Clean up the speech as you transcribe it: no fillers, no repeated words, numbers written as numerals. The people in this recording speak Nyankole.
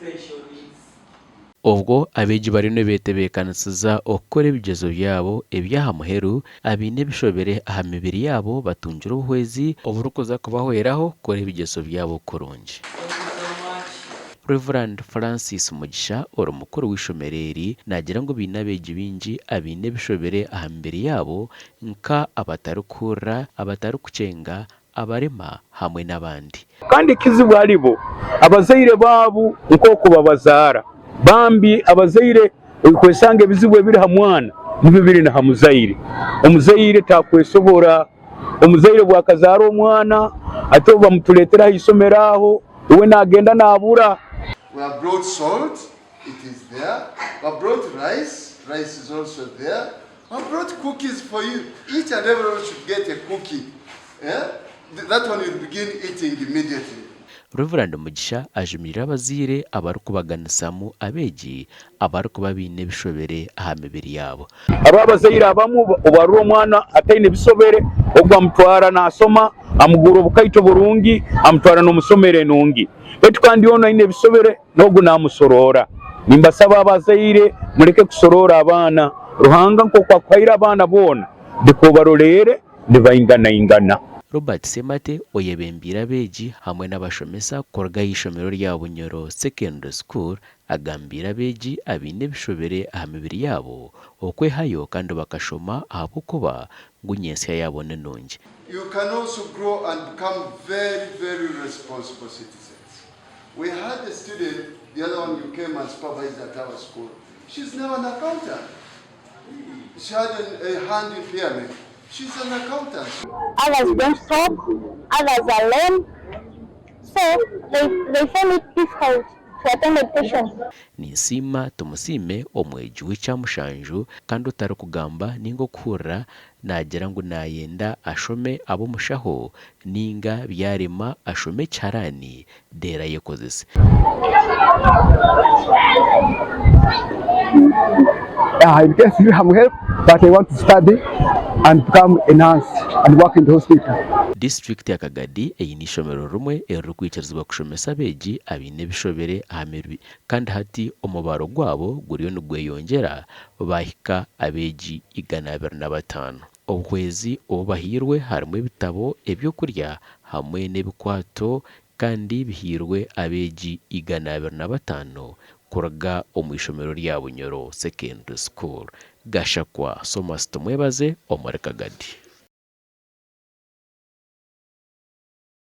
special needs. Obwo abeegi bariyo nibetebeekanisiza okukora ebigyezo byabo eby'aha muheru, abaine ebishobere aha mibiri yaabo batungire obuhwezi oburikuza kubahweraho kukora ebigyezo byabo kurungi. Rev. Francis Mugisha ori mukuru w'eishomero eri naagira ngu baine abeegi baingi abaine ebishobere aha mibiri yaabo nka abatarikuhurira, abatarikukyenga, abarema hamwe n'abandi. Kandi ekizibu haribo abazaire baabo nk'oku babazaara. Bambi abazaire orikweshanga ebizibu ebiri ha mwana nibyo biri na ha muzaire. Omuzaire takwesobora. Omuzaire obu akazaara omwana hati obu bamutureetera aha isomero aho uwe naagenda naabura. We have brought salt, it is there. We have brought rice, rice is also there. We have brought cookies for you. Each and everyone should get a cookie. Eh? That one you'll begin eating immediately. Rev. Mugisha ajumirire abazaire abarikubaganisamu abeegi abarikuba baine ebishobere aha mibiri yaabo. Hariho abazaire abamwe obu arora omwana ataine bisobere, ogwo amutwara naasoma, amugurra obukaito burungi, amutwara n'omu somero enungi. Baitu kandi onu aine ebisobere n'ogu naamusoroora. Nimbasaba abazaire muleke kusoroora abaana. Ruhanga nk'oku akuhaire abaana boona, leka obaroleere nibainganaingana. Robert Ssemate oyebembeire abeegi hamwe n'abashomesa kuruga aha ishomero rya Bunyoro Secondary School agambiire abeegi abaine ebishobere aha mibiri yaabo okwehayo kandi bakashoma ahabw'okuba ngu nyentsya yaabo ni nungi. You can also grow and become very very responsible citizens. We had a student the other one you came and supervised at our school. She's now an accountant. She had an, a hand impairment. She's an accountant. Others don't talk, others are lame, so they, they find it difficult to attend education. Ninsiima Tumusiime omwegi w'ekyamushanju kandi otarikugamba ninga okuhurira naagira ngu naayenda ashome abe omushaho ninga byarema ashome ekiharani reero ayekozese. I guess you have help but I want to study and become a nurse and work in the hospital. Disiturikiti ya Kagadi eine eishomero rimwe eririkwikirizibwa kushomesa abeegi abaine ebishobere aha mibiri kandi hati omubaro gwabo guriyo nigweyongyera baahika abeegi 205. Obuhwezi obu bahairwe harimu ebitabo, eby'okurya hamwe n'ebikwato kandi bihairwe abeegi 205 kuruga omu ishomero rya Bunyoro Secondary School. Gashakwa Somas Tumwebaze omuri Kagadi.